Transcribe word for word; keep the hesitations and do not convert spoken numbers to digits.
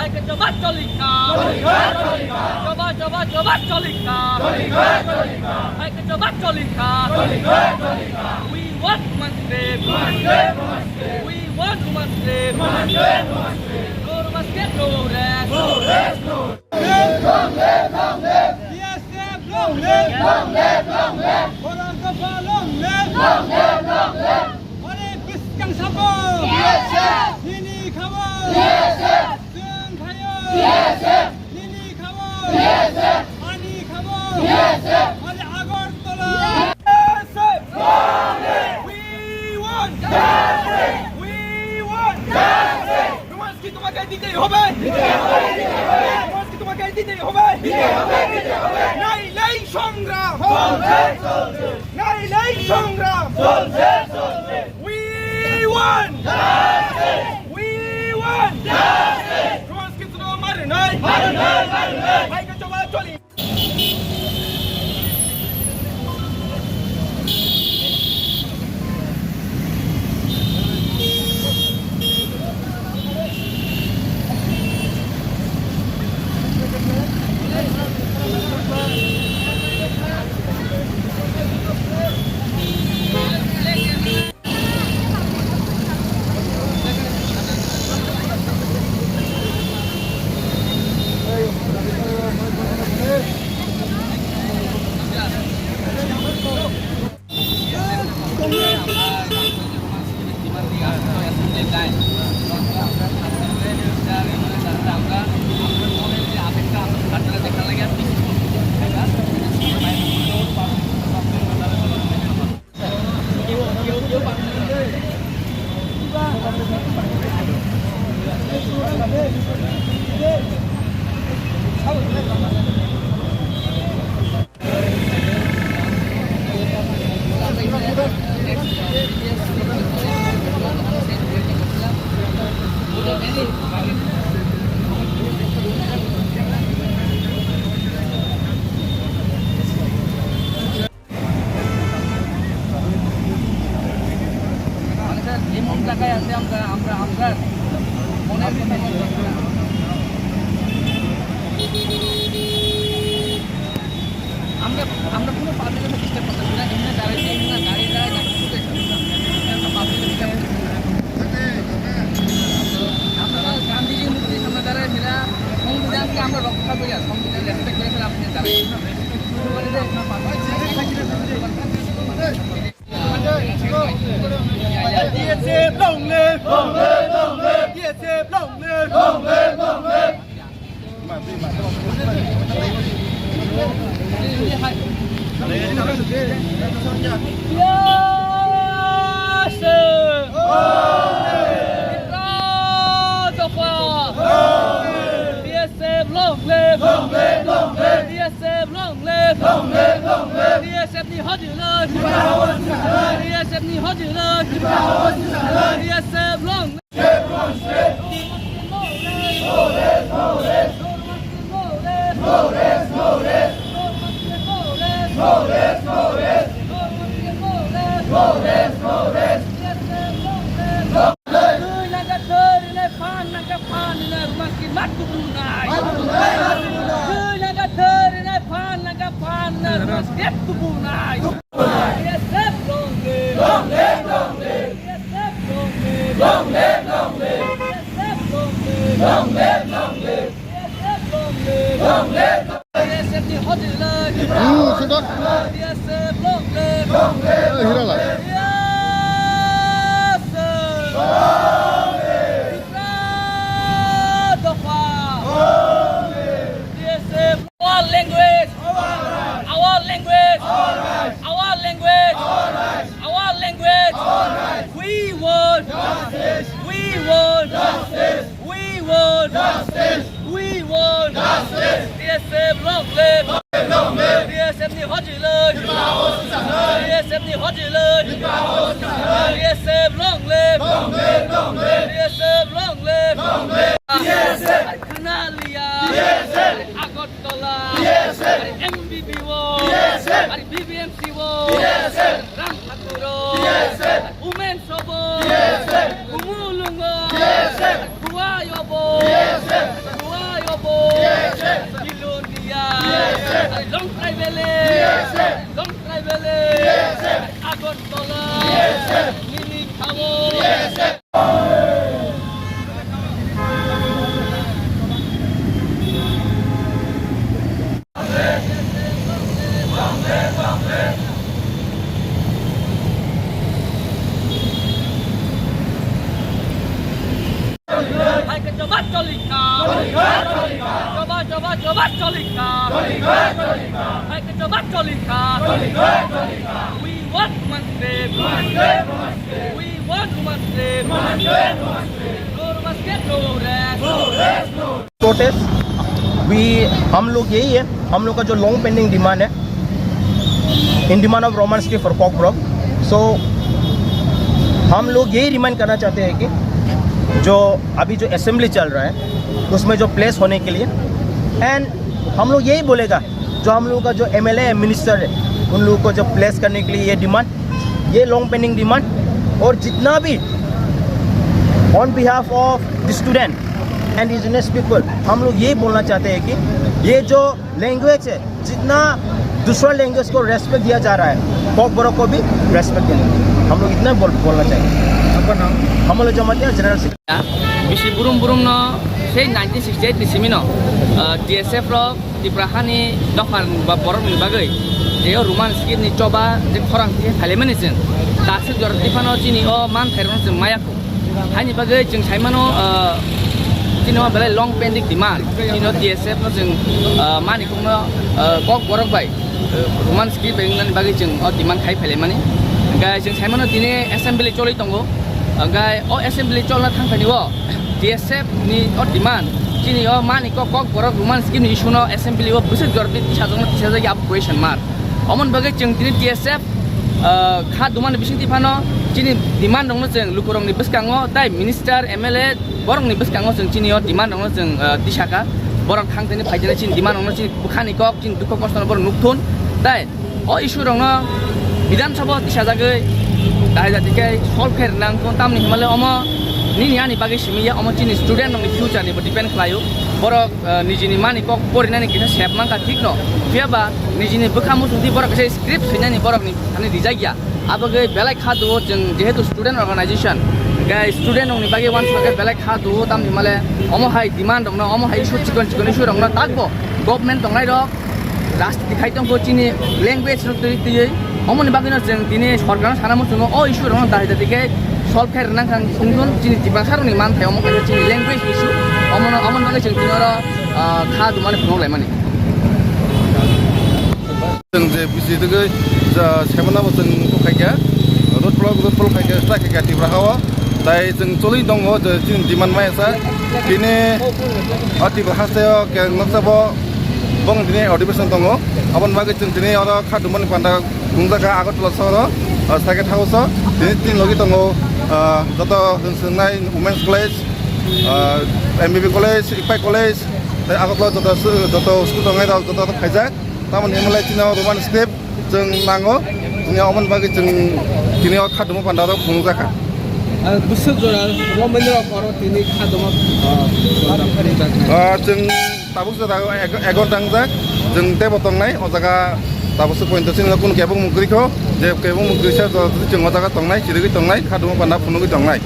Choba cholikha. Choba, choba, choba cholikha. Choba cholikha. We want women's rep. We want women's rep. No women's rep, no rest. Long live, long live. B S F, long live, long live, long live. Borok Dopha, long live, long live, long live. Ore Biskang Sabo. B S F. Nini khabo. B S F. Chwng khayo. B S F. Nini khabo. B S F. Ani khabo. B S F. Ore Agartala. B S F. Long live. We want justice. We want justice. কি তোমাকে দিতেই হবে। দিতে হবে, দিতে হবে। কি তোমাকে দিতেই হবে। দিতে হবে, দিতে হবে। নাই, নাই সংগ্রাম। চলছে, চলছে। নাই, নাই সংগ্রাম। চলছে, চলছে। We want justice. We want justice. সমাজ কিন্তু মারে নাই। মারে নাই, মারে নাই। ভাইকে জবাব চলি। মানে স্যার, এমন জায়গায় আছে আমরা, আমরা, আমরা মনের মতো আমরা, আমরা কোনো পাবলিকের সাথে ডিস্টার্ব করতেছি না, এমনি দাঁড়াইছি, এমনি গাড়ি যায়, গাড়ি ঢুকে যাচ্ছে। আমরা পাবলিকের ডিস্টার্ব করতেছি না। আমরা গান্ধীজির মূর্তির সামনে দাঁড়াই, সেটা সংবিধানকে আমরা রক্ষা করি, আর সংবিধান রেসপেক্ট করে, সেটা আপনি দাঁড়াই। BSF long live! Long live, long live! BSF long live! Long live, long live! Long live, long live! BSF! BSF long live! Long live, long live! BSF long live! Long live, long live! BSF long live! Long live, long live! BSF ni hojilai! BSF ni hojilai! BSF long live! Long live, long live! Long live, long live! Long live, long live! Long live, long live! Long live, long live! Hmm, sedot. Long live, long live! Long live, long live! Eh, hira lah. Long live! Long live! Long live! Our language! Our rights! Our language! Our rights! Our language! Our rights! Our language! Our rights! We want! Justice! We want! Justice! We want! Justice! We want! Justice! BSF long live! Long live! BSF ni hojilai! Tripura hawa sisa hai! BSF ni hojilai! Tripura hawa sisa hai! BSF long live! Long live! Long live! BSF long live! Long live! BSF! Khna liya! BSF! Agartala! BSF! MBBO! BSF! BBMCO! BSF! Ram Thakur! BSF! Women Sobo! BSF! Kumulungo! BSF! Kuwayobo! BSF! Hai ke coba cholika. Coba, coba, coba cholika. Hai ke coba cholika. We want women's sleep. We want women's sleep. No women's sleep, no rest. Protest, we, हम लोग यही है, हम लोग का जो long pending demand है, in demand of Roman script for Kokborok। So हम लोग यही रिमाइंड करना चाहते हैं कि जो अभी जो असेंबली चल रहा है, उसमें जो प्लेस होने के लिए, एंड हम लोग यही बोलेगा, जो हम लोगों का जो एमएलए है, मिनिस्टर है, उन लोगों को जो प्लेस करने के लिए ये डिमांड, ये लॉन्ग पेंडिंग डिमांड, और जितना भी on behalf of the student and indigenous people, हम लोग ये बोलना चाहते हैं कि ये जो लैंग्वेज है, जितना दूसरा लैंग्वेज को रेस्पेक्ट दिया जा रहा है, कोकबोरो को भी रेस्पेक्ट देना चाहिए। हम लोग इतना बोल, बोलना चाहिए। आपका नाम? हम लोग Jamatia general secretary. Bisi burum burum no sei nineteen sixty eight ni simi no, ah, T S F rok Tipra hani dopha ba borok ni bagwi je o Roman script ni choba je khorang khe phaile mani chwng. Daswk jora tiphano chini o manthai rok no chwng maya kho. Haini bagwi chwng sai mano, ah, chini o belai long pending demand. Chini o T S F no chwng, ah, mani kok no, ah, kok borok bai, ah, Roman script bai wngnani bagwi chwng o demand khai phaile mani. Hwnkhe chwng sai mano tini assembly choli tongo. Hwnkhe o assembly cholna thangthani o T S F ni o demand, chini o mani kok, kok borok Roman script ni issue no assembly o bwswk jora twi tisajak no tisajak ya question mark. Omoni bagwi chwng tini T S F, ah, kha dumani bisingtwi phano chini demand rok no chwng lukurok ni bwskango tai minister, M L A borok ni bwskango chwng chini o demand rok no chwng, ah, tisaka. Borok thang tini phai tini chini demand rok no chini bwkhani kok chini dukho kosto no borok nukthun tai. O issue rokno Bidhan Sabha tisajagwi dai dati khe solve khe rwnang kung, tamni hwnmale omo nini ani bagwi simi ya, omo chini student rokni future ni bo depend khlaio. Borok, eh, nijini mani kok porinani kisa sep mankha thik no, phiya ba nijini bwkha muchungdi borok kisa script swinani borokni thani rijak ya. Abagwi belai kha duo chwng jehetu student organization, gai student rokni bagwi uansukha khe belai kha duo, tamni hwnmale omo hai demand rokno, omo hai issue chikon chikon issue rokno takbo government tongnai rok rajniti khai tongkho chini language no twi twiwi. Omoni bagwino chwng tini sorkarno sana muchungo o issue rokno dahai dati khe solve khai rwna kha wngkha chini Tiprasa rokni manthai omo kaisa chini language issue. Omono, omoni bagwi chwng tini oro, ah, kha dumani phunuk laimani. Chwng je bisi twi, ah, semana bo chwng khaikha, road block, road block khaikha, start khaikha Tipra hao. Tai chwng choli tongo je chini demand maya sa. Bini o Tipra haste o ke noksa bo bong tini admission tongo. Aboni bagwi chwng tini oro kha dumani panda phunukjak kha Agartala sohoro, ah, Circuit House o. Tini tin logi tongo, ah, joto chwng swngnai Women's College, ah, M B B College, Ipai College, tei Agartala joto, joto school tongnai rok joto khaijak. Tamoni hwnmale chini o Roman script chwng nango, chini omoni bagwi chwng tini o kha dumani panda rok phunukjak kha. Ah, bwswk jora romani rok oro tini kha duma, ah, panda phunukjak kha. Ah, chwng tabuk jora ego, ego tangjak, chwng teibo tongnai o jaga tabuk se pointo chini kunu kebong mukri kho, je kebong mukri sa jora chwng o jaga tongnai, chirigwi tongnai, kha dumani panda phunugwi tongnai.